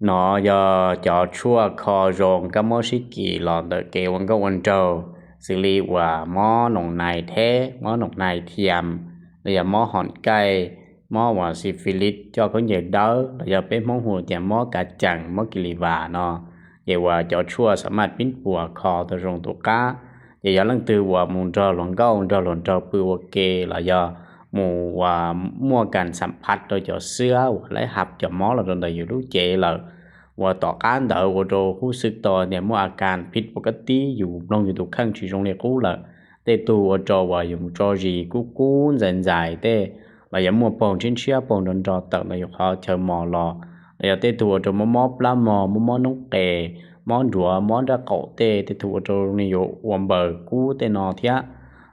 No yog cov tshuaj kho zoo kab mob sib kis los ntawm kev ua nkauj ua nraug, xws li uas mob noos nais theb, mob noos nais thiam, los yog mob hoom kaij, mob uas syphilis coj khaub ncaws dawb, los yog peb Hmoob hu tias mob kav cees, mob kis lis vas no, ces uas cov tshuaj xam maj pib puas kho tau zoo tus qab. Ces yog leej twg uas mus nrog hluas nkauj nrog hluas nraug pw ua ke los yog mus uas muaj kas xam phaj rau cov xwab uas laib hab cov mob los rau ntawm yus lub cev lawm, uas tom qab ntawd ua rau hub xwb tau tias muaj a kas phij puas kab tib, yus mloog yus tus kheej tsis zoo li qub lawm. Tej tug ua rau uas yus mus tso zis kub kub ntxais ntxais tej, los yog muaj paug ntshiab ntshiab paug nrov nrov tawm ntawm yus qhov chaw mos los, los yog tej tug ua rau mob mob plab mog, mob mob noob qes, mob nruav, mob nrab qaum tej, tej tug ua rau li yuav ua npaws kub tej no thiab.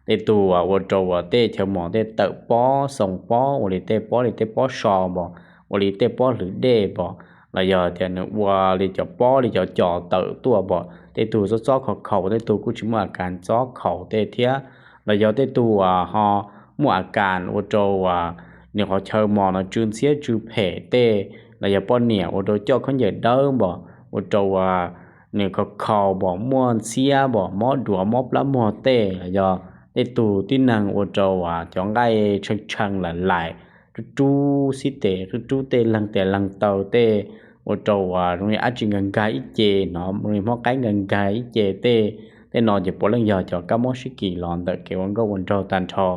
Tej tug uas ua rau uas tej chaw mos tej tawm pob xoo pob, ua li tej pob li tej pob so npos, ua li tej pob hlwv dej npos, los yog tias nws ua li cov pob li cov cos tawm tuaj npos, tej tug txob txob khaus khaus, tej tug kuj tsis muaj a kas txob khaus tej thiab. Los yog tej tug uas ho muaj a kas ua rau uas nws qhov chaw mos no tsw ntxhiab tsw phem tej, los yog poj niam ua rau coj khaub ncaws dawb npos, ua rau uas nws khaus khaus npos, muaj ntxhiab npos, mob duav mob plab mog tej, los yog tej tug tib neeg ua rau uas cov nqaij tshee tshee lam laim, rub rub xib tes, rub rub tej leeg tes leeg taw tej, ua rau uas zoo li dab tsi nkag nkag ib ce no, zoo li mob qaib nkag nkag ib ce tej. Tej no ces puav leej yog cov kab mob sib kis los ntawm kev ua nkauj ua nraug tag nrho.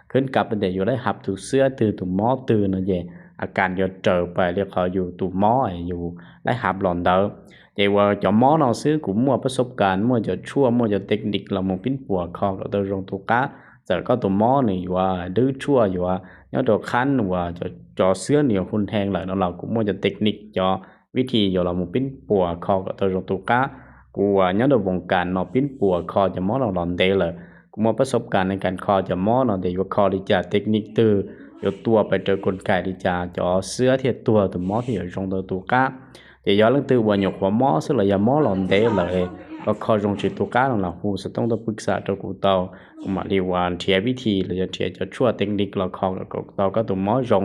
Khwb kab tias yus laib hab tus xwab twg tus mob twg no ces a kas yuav raws pais li qhov yus tus mob yus laib hab los ntawd. Ces uas cov mob no xwb kuv muaj pab xob kas, muaj cov tshuaj, muaj cov technique los mus pib puas kho kom tau zoo tus qab. Txawm koj tus mob nws yuav dwb tshuaj yuav nyob rau qhab uas cov xwab nws yuav hu heev lawm no los kuv muaj cov technique cov vib thim yuav los mus pib puas kho kom tau zoo tus qab. Kuv uas nyob rau voos kas no pib puas kho cov mob no los ntev lawm, kuv muaj pab xob kas neeg kas kho cov mob no tias yuav kho li cas, technique twg, yuav tua pais raws koos kais li cas cov xwab thiaj tuag tus mob thiaj yuav zoo tau tus qab. Ces yog leej twg uas nyuam qhuav mob xwb los yog mob los ntev lawm, kho zoo tsis tus qab no los hu xov tooj tuaj pwj xam rau kuv tau, kuv mam li uas nrhiav vib thim los yog nrhiav cov tshuaj technique los kho kom tau koj tus mob zoo.